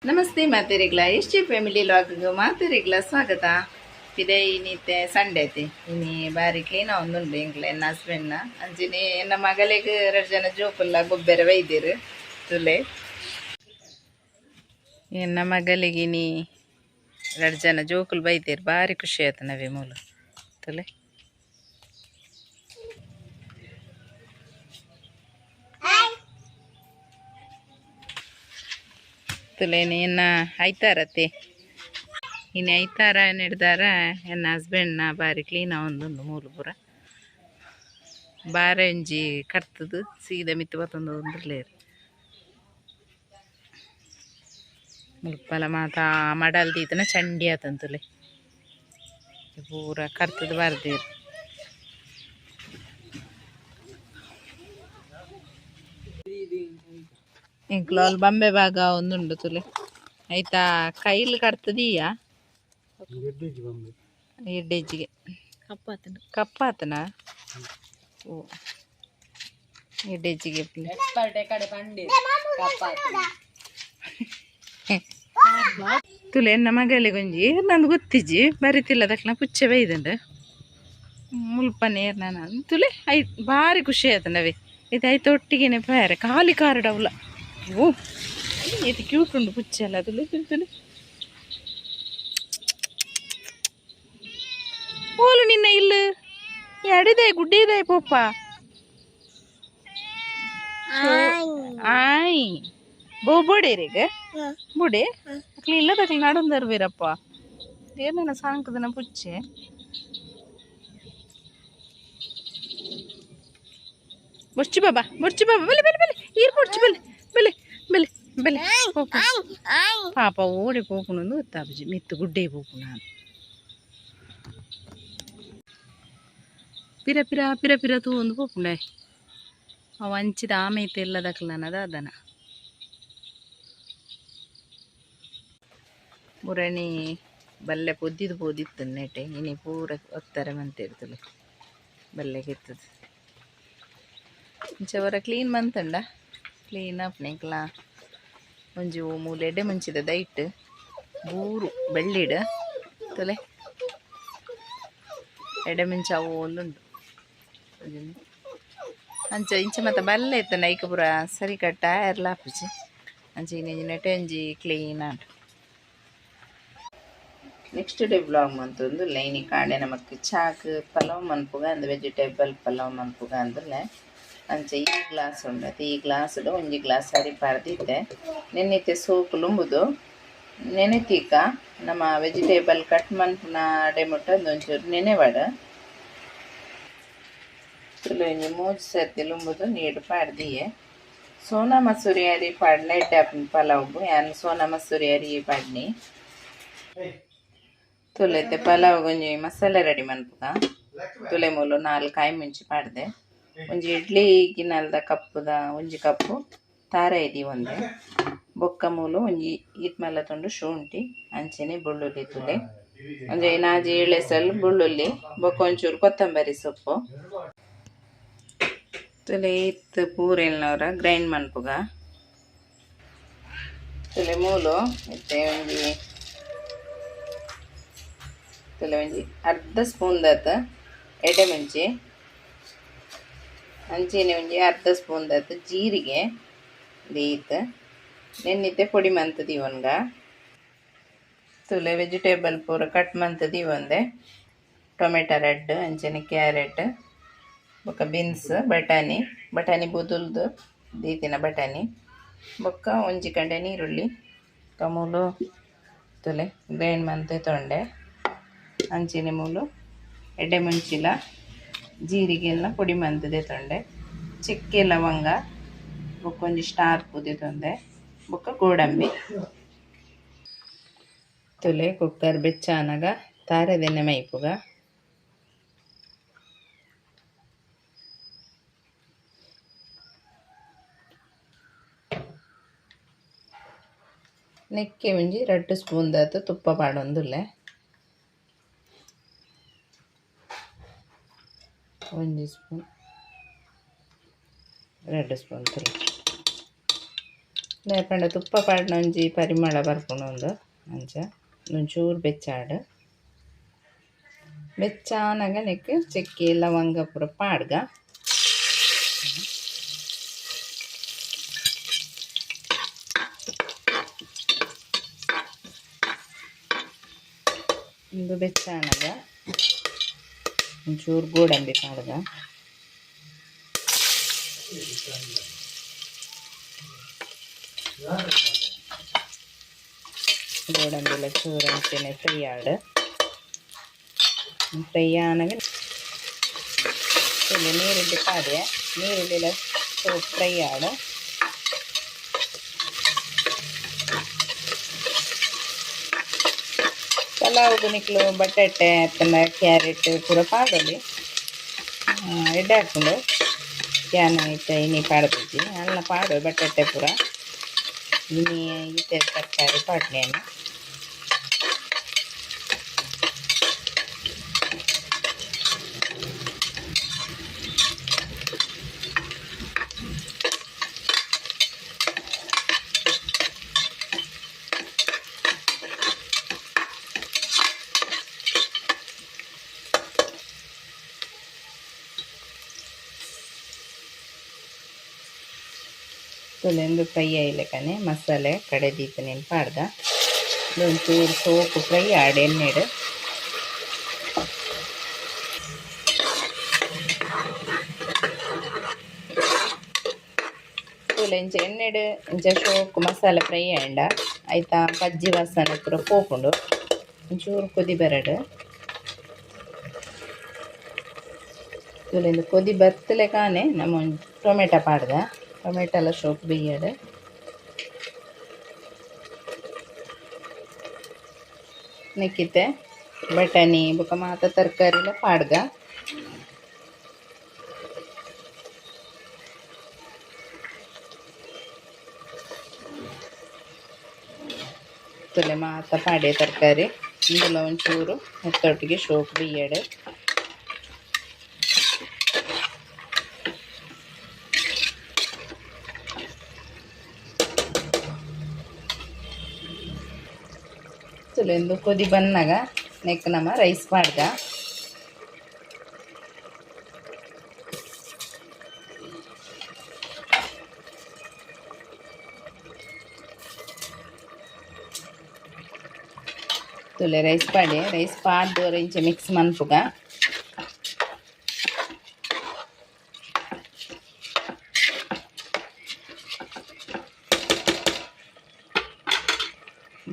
ನಮಸ್ತೆ ಮಾತೆರೆಗ್ಲ S J family log ಮಾತೆರೆಗ್ಲ ಸ್ವಾಗತ. ಪಿದೈ ಇನಿತೆ ಸಂಡೆ ಐತಿ, ಇನಿ ಬಾರಿ ಕ್ಲೀನ್ ಒಂದುಂಡು ಎಂಕ್ಲೆ ಎನ್ನ ಹಸ್ಬೆಂಡ್ನ ಅಂಚಿನಿ ಎನ್ನ ಮಗಲೆಗ್ ರಡ್ಡ್ ಜನ ಜೋಕುಲ್ಲ ಗೊಬ್ಬೆರೆ ಬೈದೆರ್ ತುಲೆ. ಎನ್ನ ಮಗಲಿಗೆ ಇನಿ ರಡ್ಡ್ ಜನ ಜೋಕುಲು ಬೈದೆರ್, ಬಾರಿ ಖುಷಿ ಆಯ್ತು ನವೇ ಮೂಲು ತುಲೆ. ತುಲೆ ಎನ್ನ ಐತಾರತೆ ಇನ್ನು ಐತಾರ ನೆಡ್ದಾರ ಎನ್ನ ಹಸ್ಬೆಂಡ್ನ ಬಾರಿ ಕ್ಲೀನ್ ಒಂದುಂಡು ಮೂಲು ಪೂರ ಬಾರೆ ಒಂಜಿ ಕಟ್ತದು ಸೀದಾ ಮಿತ್ತು ಬತ್ತೊಂದು ಉಂದುಲ್ಲೇರ್ ಮುಲ್ಪಲ ಮಾತ ಮಡಲ್ ದೀತನ ಚಂಡಿ ಆತಂತುಲೆ ಪೂರ ಕರ್ತದು ಬಾರ್ದೇರ್. ಎಂಕ್ಲು ಅಲ್ಲಿ ಬಂಬೆ ಭಾಗ ಒಂದುಂಡು ತುಲೆ ಆಯ್ತಾ ಕೈಲ್ ಕಟ್ತದೀಯ ಎಡ್ಡೆಜ್ಜಿಗೆ ಕಪ್ಪಾತನ ಕಪ್ಪಾತನ ಓ ಎಡ್ಡೆಜ್ಜಿಗೆ. ತುಲೆ ಎನ್ನ ಮಗಳಿಗೆ ಒಂಜಿ ನಂದು ಗೊತ್ತಿಜ್ಜಿ ಬರಿತಿಲ್ಲ ದಕ್ಲ ಪುಚ್ಚೆ ಬೈದಂಡು ಮುಲ್ಪ ನೇರ್ ನಾನು ತುಲೆ I ಭಾರಿ ಖುಷಿ ಆಯ್ತು ನವೇ ಇದು ಐತ ಒಟ್ಟಿಗೆನೆ ಬೇರೆ ಖಾಲಿ ಕಾರಡವ್ಲ. ಓ ಇದು ಕ್ಯೂಟ್ ಉಂಡು ಪುಚ್ಚೆ ಅಲ್ಲ ತುಲೆ ತುಲೆ ತುಲೆ. ಓಲು ನಿನ್ನ ಇಲ್ಲು ಎಡಿದೆ ಗುಡ್ಡಿದೆ ಪೋಪ ಆಯ್ ಬೋ ಬೋಡೇರಿಗ ಬುಡೆ ಅಕ್ಲಿ ಇಲ್ಲದಕ್ಲಿ ನಡೊಂದರ್ ವೀರಪ್ಪ ಏನ ಸಾಂಕದನ ಪುಚ್ಚೆ. ಬೊರ್ಚು ಬಾಬಾ ಬೊರ್ಚು ಬಾಬಾ ಬಲೆ ಬಲೆ ಬಲೆ ಈರ್ ಬೊರ್ಚು ಬಲೆ ಬಲೆ ಬಲೆ ಬಲೆ ಪೋಪ ಪಾಪ ಓಡಿ ಪೋಪುನೊಂದು ಗೊತ್ತಾಪುಜಿ ಮಿತ್ತು ಗುಡ್ಡೆ ಪೋಪುನ ಪಿರ ಪಿರ ಪಿರ ಪಿರ ತೂವೊಂದು ಪೋಪುಂಡೆ ಅವು ಅಂಚಿದ ಆಮೈತೆ ಎಲ್ಲದಕ್ಲ ದಾದನ ಮುರಣಿ ಬಲ್ಲೆ ಪೊದ್ದಿದ್ದು ಪೋದಿತ್ತು ನೆಟೆ ಇನಿ ಪೂರ ಒತ್ತಾರೆ ಮಂತಿರ್ತದೆ ಬಲ್ಲೆ ಕಿತ್ತದು ಇಂಚ ವರ ಕ್ಲೀನ್ ಮಂತಂಡ ಕ್ಲೀನ್ ಆಪ್ನೆಕ್ಲ ಒಂಜಿ ಮೂಲು ಎಡ್ಡೆ ಮುಂಚಿದ ದೈಟ್ ಬೂರು ಬೆಳ್ಳಿಡ್ ತುಲೆ ಎಡೆ ಮುಂಚೆ ಅವು ಒಂದುಂಡು ಅಂಚ ಇಂಚ ಮತ್ತೆ ಬಲ್ಲೆ ಇತ್ತಂಡ ಐಕ ಪೂರ ಸರಿ ಕಟ್ಟ ಎರ್ಲ ಆಪುಜಿ ಅಂಚ ಇನಿ ನೆಟೆ ಒಂಜಿ ಕ್ಲೀನ್ ಆಂಡ್. ನೆಕ್ಸ್ಟ್ ಡೇ ವ್ಲಾಗ್ ಮಂತೊಂದು ಲೈನಿ ಕಾಂಡೆ ನಮಕ್ ಚಾಕ್ ಪಲಾವ್ ಮನ್ಪುಗ ಅಂದ್ ವೆಜಿಟೇಬಲ್ ಪಲಾವ್ ಮನ್ಪುಗ ಅಂದ್ಲೆ ಅಂಚ ಈ ಗ್ಲಾಸ್ ಉಂಡು ಈ ಗ್ಲಾಸ್ ಒಂಜಿ ಗ್ಲಾಸ್ ಅರಿ ಪಾರ್ದಿತ್ತೆ ನೆನ್ನಿತ್ತೆ ಸೋಕು ಲುಂಬುದು ನೆನೆತೀಕ ನಮ್ಮ ವೆಜಿಟೇಬಲ್ ಕಟ್ ಮನ್ಪುನ ಅಡೆ ಮುಟ್ಟ ಒಂಚೂರು ನೆನೆವಡ ತುಲು ಒಂಜಿ ಮೂಜಿ ಸರ್ತಿ ಲುಂಬುದು ನೀರು ಪಾಡ್ದಿಯೆ. ಸೋನಾ ಮಸೂರಿ ಅರಿ ಪಾಡ್ಲ ಎಡ್ಡೆ ಆಪುಂಡು ಪಲಾವ್ಗು, ಯಾನ್ ಸೋನಾ ಮಸೂರಿ ಅರಿ ಪಾಡ್ನಿ. ತುಲೆತೆ ಪಲಾವ್ ಒಂಜಿ ಮಸಾಲೆ ರೆಡಿ ಮನ್ಪುಗ. ತುಲೆ ಮೂಲು 4 ಕಾಯಿ ಮುಂಚಿ ಪಾಡ್ದೆ ಒಂಜಿ ಇಡ್ಲಿ ಗಿನ್ನಲ್ದ ಕಪ್ಪುದ ಒಂಜಿ ಕಪ್ಪು ತಾರಾಯಿ ಒಂದೆ ಬೊಕ್ಕ ಮೂಲು ಒಂಜಿ ಈತ್ ಮಲ್ಲ ತುಂಡು ಶುಂಠಿ ಅಂಚನೆ ಬೆಳ್ಳುಳ್ಳಿ ತುಲೆ ಒಂಜಿ ನಾಜಿ ಏಳೆಸಲ್ ಬೆಳ್ಳುಳ್ಳಿ ಬೊಕ್ಕ ಒಂಚೂರು ಕೊತ್ತಂಬರಿ ಸೊಪ್ಪು ತುಲೆ ಇತ್ತು ಪೂರೆಲ್ನವರ ಗ್ರೈಂಡ್ ಮನ್ಪುಗ. ತುಲೆ ಮೂಲು ಇತ್ತೆ ಒಂಜಿ ತುಲೆ ಒಂಜಿ ಅರ್ಧ ಸ್ಪೂನ್ ದಾತ ಎಡೆ ಮುಂಚಿ ಅಂಚೆನೆ ಒಂಜಿ ಅರ್ಧ ಸ್ಪೂನ್ ದಾತ ಜೀರಿಗೆ ದೀತ್ ನೆನ್ನಿತ್ತೆ ಪೊಡಿ ಮಂತ್ ದೀವೊನ್ಗ. ತುಲೆ ವೆಜಿಟೇಬಲ್ ಪೂರ ಕಟ್ ಮಂತ್ ದೀವೊಂದೆ ಟೊಮೆಟೊ ರೆಡ್ ಅಂಚನೆ ಕ್ಯಾರೆಟ್ ಬೊಕ್ಕ ಬೀನ್ಸ್ ಬಟಾಣಿ ಬಟಾಣಿ ಬುದುಲ್ದು ದೀತಿನ ಬಟಾಣಿ ಬೊಕ್ಕ ಒಂಜಿ ಕಂಡೆ ನೀರುಳ್ಳಿ ಕಮೂಲು ತುಲೆ ಗ್ರೈಂಡ್ ಮಂತ್ ತೊಂಡೆ ಅಂಚೆನೆ ಮೂಲು ಎಡ್ಡೆ ಮುಂಚಿಲ ಜೀರಿಗೆ ಎಲ್ಲ ಪೊಡಿ ಮಂತ್ ತೊಂಡೆ ಚಕ್ಕೆ ಲವಂಗ ಬೊಕ್ಕ ಒಂಜಿ ಸ್ಟಾರ್ ಪೂದೆ ತೊಂದೆ ಬೊಕ್ಕ ಗೋಡಂಬಿ. ತುಲೆ ಕುಕ್ಕರ್ ಬೆಚ್ಚಾನಗ ತಾರೆದೆಣ್ಣೆ ಮೈಪುಗ. ನೆಕ್ಕೆ ಒಂಜಿ 2 ಸ್ಪೂನ್ ದಾತ್ ತುಪ್ಪ ಪಾಡೊಂದುಲ್ಲೆ ಒಂಜಿ ಸ್ಪೂನ್ 2 ಸ್ಪೂನ್ ತುಲೆ. ದಾಯೆ ತುಪ್ಪ ಪಾಡ್ನ ಒಂಜಿ ಪರಿಮಳ ಬರ್ಪುಂಡು ಉಂದು ಅಂಚ ಒಂಚೂರು ಬೆಚ್ಚಾಡು ಬೆಚ್ಚಾನಗ ನೆಕ್ ಚಕ್ಕೆ ಲವಂಗ ಪೂರ ಪಾಡ್ಗ. ಉಂದು ಬೆಚ್ಚಾನಗ ಒಂಚೂರು ಗೋಡಂಬಿ ಪಾಡ್ಗ. ಗೋಡಂಬಿಲ ಚೂರು ಅಂಚನೆ ಫ್ರೈ ಆಡು. ಫ್ರೈ ಆನಗ ನೀರುಳ್ಳಿ ಪಾಡ್ಯ. ನೀರುಳ್ಳಿಲ ಫ್ರೈ ಆಡು. ಪಲಾವ್ಗು ನಿಕ್ಲು ಬಟಾಟೆ ಅತ್ತಂಡ ಕ್ಯಾರೆಟ್ ಪೂರ ಪಾಡೊಲಿ, ಎಡ್ಡೆ ಆಪುಂಡು. ಯಾನ್ ಇತ್ತೆ ಇನಿ ಪಾಡ್ದಿಜ್ಜಿ, ಅಲ್ಲ ಪಾಡು ಬಟಾಟೆ ಪೂರ. ಇನಿ ಇತ್ತೆ ತರಕಾರಿ ಪಾಡ್ನೆ. ತುಲೆಂದು ಫ್ರೈ ಆಯ್ಲೆಕನೆ ಮಸಾಲೆ ಕಡೆದೀತನೇನು ಪಾಡ್ದ. ಒಂಚೂರು ಸೋಕು ಫ್ರೈ ಆಡ್ ಎಣ್ಣೆಡ್. ತೂಲೆ ಇಂಚ ಎಣ್ಣೆಡ್ ಇಂಚ ಸೋಕು ಮಸಾಲೆ ಫ್ರೈ ಆಂಡ ಐತ ಪಜ್ಜಿ ವಾಸನೆ ಪೂರ ಪೋಪುಂಡು. ಒಂಚೂರು ಕೊದಿ ಬರಡ್. ತೂಲೆ ಕೊದಿ ಬತ್ತಲೆಕಾನೆ ನಮ್ಮ ಟೊಮೆಟೊ ಪಾಡ್ದ. ಟೊಮೆಟೊ ಎಲ್ಲ ಸೋಕು ಬೇಯಡ್. ನೆಕ್ಕಿತ್ತೆ ಬಟಾಣಿ ಬೊಕ ಮಾತ ತರಕಾರಿಲ ಪಾಡ್ಗ. ತುಲೆ ಮಾತ ಪಾಡ್ಯ ತರಕಾರಿ ಇಂದುಲ ಒಂಚೂರು ನೆತ್ತೊಟ್ಟಿಗೆ ಶೋಕ್ ಬೇಯಡ್. ತುಲೆಂದು ಕೊದಿ ಬನ್ನಗ ನೆಕ್ ನಮ್ಮ ರೈಸ್ ಪಾಡ್ಗ. ತುಲೆ ರೈಸ್ ಪಾಡಿ. ರೈಸ್ ಪಾಡ್ದು ಇಂಚ ಮಿಕ್ಸ್ ಮನ್ಪುಗ.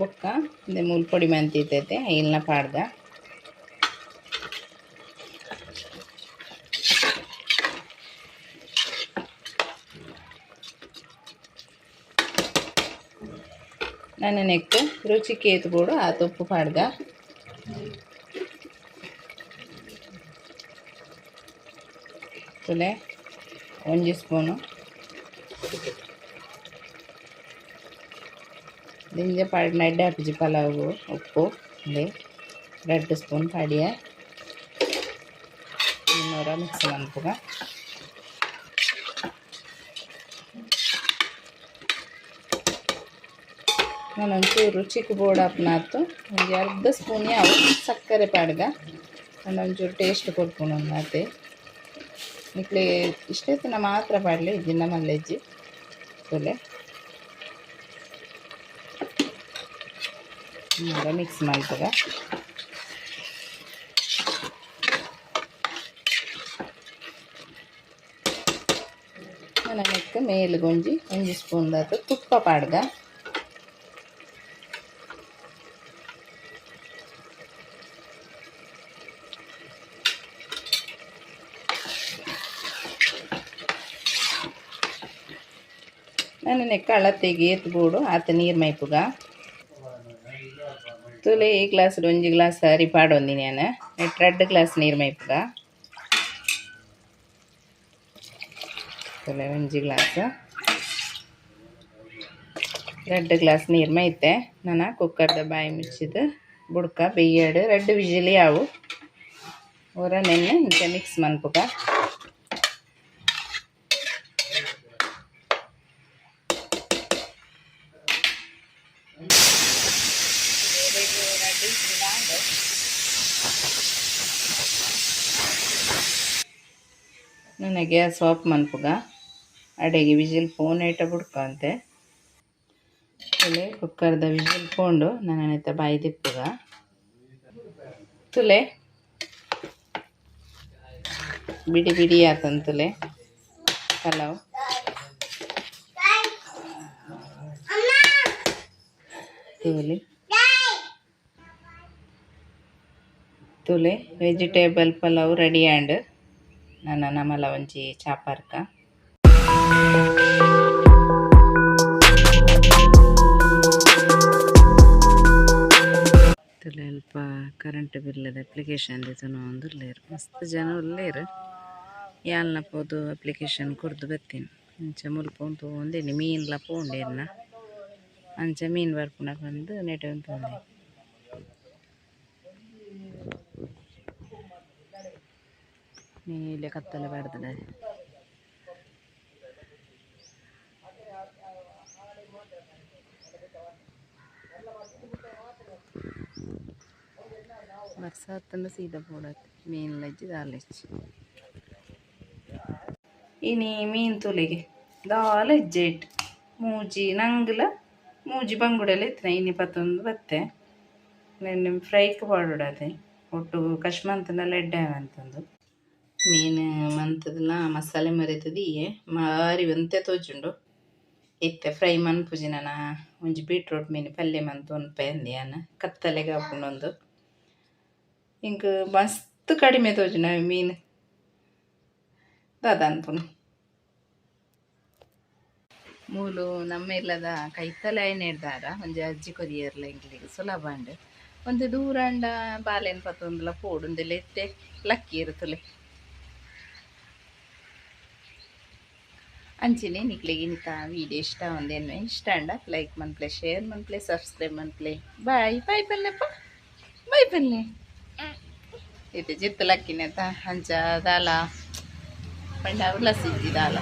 ಬೊಕ್ಕ ಇಂದೆ ಮೂಲು ಪೊಡಿ ಮಂತಿತ್ತೈತೆ ಐಲ್ನ ಪಾಡ್ದ. ನನ್ನ ನೆಕ್ ರುಚಿಗೆ ಏತ್ ಬೋಡು ಆತ್ ಉಪ್ಪು ಪಾಡ್ದ. ತುಲೆ ಒಂಜಿ ಸ್ಪೂನು ದಿಂಜ ಪಾಡ್ನ ಎಡ್ಡೆ ಆಪುಜಿ ಪಲಾವು ಉಪ್ಪು. ಇಂದೆ ರಡ್ಡ್ ಸ್ಪೂನ್ ಪಾಡ್ಯ. ಇನ್ನೊರ ಮಿಕ್ಸ್ ಮನ್ಪುಗ. ನಾನು ಒಂಚೂರು ರುಚಿಗೆ ಬೋಡಾಪುನಾತು ಒಂಜಿ ಅರ್ಧ ಸ್ಪೂನ್ ಯಾವು ಸಕ್ಕರೆ ಪಾಡ್ಗ. ಅಂಡ ಒಂಚೂರು ಟೇಸ್ಟ್ ಕೊರ್ಪುಂಡು ಆತೆ. ನಿಕ್ಲೆ ಇಷ್ಟ ಮಾತ್ರ ಪಾಡ್ಲೆ, ಇಜ್ಜಿಂಡ ಮಲ್ಲೆಜ್ಜಿ. ತುಲೆ ಮಿಕ್ಸ್ ಮಲ್ಪುಗ. ನೆಕ್ ಮೇಲ್ಗೊಂಜಿ ಒಂಜಿ ಸ್ಪೂನ್ ದಾತ್ ತುಪ್ಪ ಪಾಡ್ಗ. ನಾನು ನೆಕ್ ಅಳತೆಗೆ ಏತ್ ಬೋಡು ಆತ ನೀರು ಮೈಪುಗ. ತುಲೆ ಈ ಗ್ಲಾಸ್ ಒಂಜಿ ಗ್ಲಾಸ್ ಅರಿ ಪಾಡೊಂದಿನಿ ಯಾನ್. ನೆಟ್ ರಡ್ಡ್ ಗ್ಲಾಸ್ ನೀರು ಮೈಪುಗ. ತುಲೆ ಒಂಜಿ ಗ್ಲಾಸ್ ರಡ್ಡ್ ಗ್ಲಾಸ್ ನೀರು ಮೈತೆ. ನನ ಕುಕ್ಕರ್ದ ಬಾಯಿ ಮುಚ್ಚಿದ್ ಬುಡ್ಕ ಬೆಯ್ಯಡ್. ರಡ್ಡ್ ವಿಜಿಲ್ ಯಾವು ಒರ ನೆನ್ನೆ ಇಂಚ ಮಿಕ್ಸ್ ಮನ್ಪುಗ. ನನ್ನ ಗ್ಯಾಸ್ ಆಫ್ ಮನ್ಪುಗ ಅಡೆಗೆ ವಿಜಿಲ್ ಫೋನ್ ಐಟ ಬುಡ್ಕಂತೆ ತುಲೆ ಕುಕ್ಕರ್ದ ವಿಜಿಲ್ ಪೋಂಡು ನನ್ನ ಬಾಯಿ ದಿಪ್ಪುಗ ತುಲೆ ಬಿಡಿ ಬಿಡಿ ಆತಂತುಲೆ ಪಲಾವ್ ತುಲೆ ತುಲೆ ವೆಜಿಟೇಬಲ್ ಪಲಾವ್ ರೆಡಿ ಆಂಡ್ ನನ್ನ ನಮಲ ಒಂಜಿ ಚಾಪರ್ಕ ತುಲೆ ಅಲ್ಪ ಕರೆಂಟ್ ಬಿಲ್ಲದ ಅಪ್ಲಿಕೇಶನ್ ಉಲ್ಲೇರು ಮಸ್ತ್ ಜನ ಉಲ್ಲೇರು ಯಾಲ್ನ ಪೋದು ಅಪ್ಲಿಕೇಶನ್ ಕೊರ್ದು ಬತ್ತೀನಿ ಅಂಚ ಮುಲ್ಪ ಉಂತು ಒಂದೇನಿ ಮೀನ್ಲ ಪೋಂಡೇರ್ನ ಅಂಚ ಮೀನು ಬರ್ಪುನ ಬಂದು ನೆಟ್ ಉಂತು ನೀಲೆ ಕತ್ತಲೆ ಬಡ್ದದೆ ಬರ್ಸಾತಂದ ಸೀದಾ ಪೋಡತ್ತೆ ಮೀನ್ ಲಜ್ಜಿ ದಾಲಜ್ಜಿ ಇನಿ ಮೀನು ತುಲಿಗೆ ದಾಲ ಇಜ್ಜೆ ಮೂಜಿ ನಂಗ್ಲ ಮೂಜಿ ಬಂಗುಡೆಲ್ಲ ಇತ್ತಿನ ಇನಿ ಪತ್ತೊಂದು ಬತ್ತೆ ನೆನ್ನೆ ಫ್ರೈಕ್ ಪಾಡೋಡತೆ ಒಟ್ಟು ಕಶ್ಮಂತಂದಲ್ಲ ಎಡ್ಡೆ ಅಂತಂದು ಮೀನು ಮಂತದಲ ಮಸಾಲೆ ಮರಿತದ ಮಾರಿ ಒಂತೆ ತೋಜುಂಡು ಇತ್ತೆ ಫ್ರೈ ಮನ್ಪುಜಿ ನನ ಒಂಜಿ ಬೀಟ್ರೂಟ್ ಮೀನು ಪಲ್ಯ ಮಂತು ಒಂಪೆ ಅಂದೆ ಯಾನ್ ಕತ್ತಲೆಗೆ ಆಪುಂಡೊಂದು ಇಂಕ್ ಮಸ್ತ್ ಕಡಿಮೆ ತೋಜುಂಡು ಮೀನು ದಾದ ಅನ್ಪುನು ಮೂಲು ನಮ್ಮ ಇಲ್ಲದ ಕೈತಲೆ ಐನೆಡ್ದಾರ ಒಂಜಿ ಅಜ್ಜಿ ಕೊರಿಯರ್ಲ ಎಂಕ್ಲೆಗ್ ಸುಲಭ ಅಂಡ್ ಒಂತೆ ದೂರ ಅಂಡ ಬಾಲೆನ್ ಪತ್ತೊಂದುಲ ಪೋಡುಂದೆಲ್ಲ ಇತ್ತೆ ಲಕ್ಕಿ ಇರುತ್ತಲೆ ಅಂಚನೆ ನಿಕ್ಲೆಗ್ ಇನಿತ ವೀಡಿಯೋ ಇಷ್ಟ ಒಂದೇನು ಇಷ್ಟ ಅಂಡ ಲೈಕ್ ಮನ್ಪ್ಲೆ ಶೇರ್ ಮನ್ಪ್ಲೆ ಸಬ್ಸ್ಕ್ರೈಬ್ ಮನ್ಪ್ಲೆ ಬಾಯ್ ಬಾಯ್ ಪಲ್ಲೆಪ್ಪ ಬಾಯ್ ಪಲ್ಲೆ ಇತ್ತೆ ಜಿತ್ತು ಲಕ್ಕಿನೆತ ಅಂಚ ದಾಲ ಪಂಡ ಉಲಸಿಜ್ಜಿ ದಾಲ.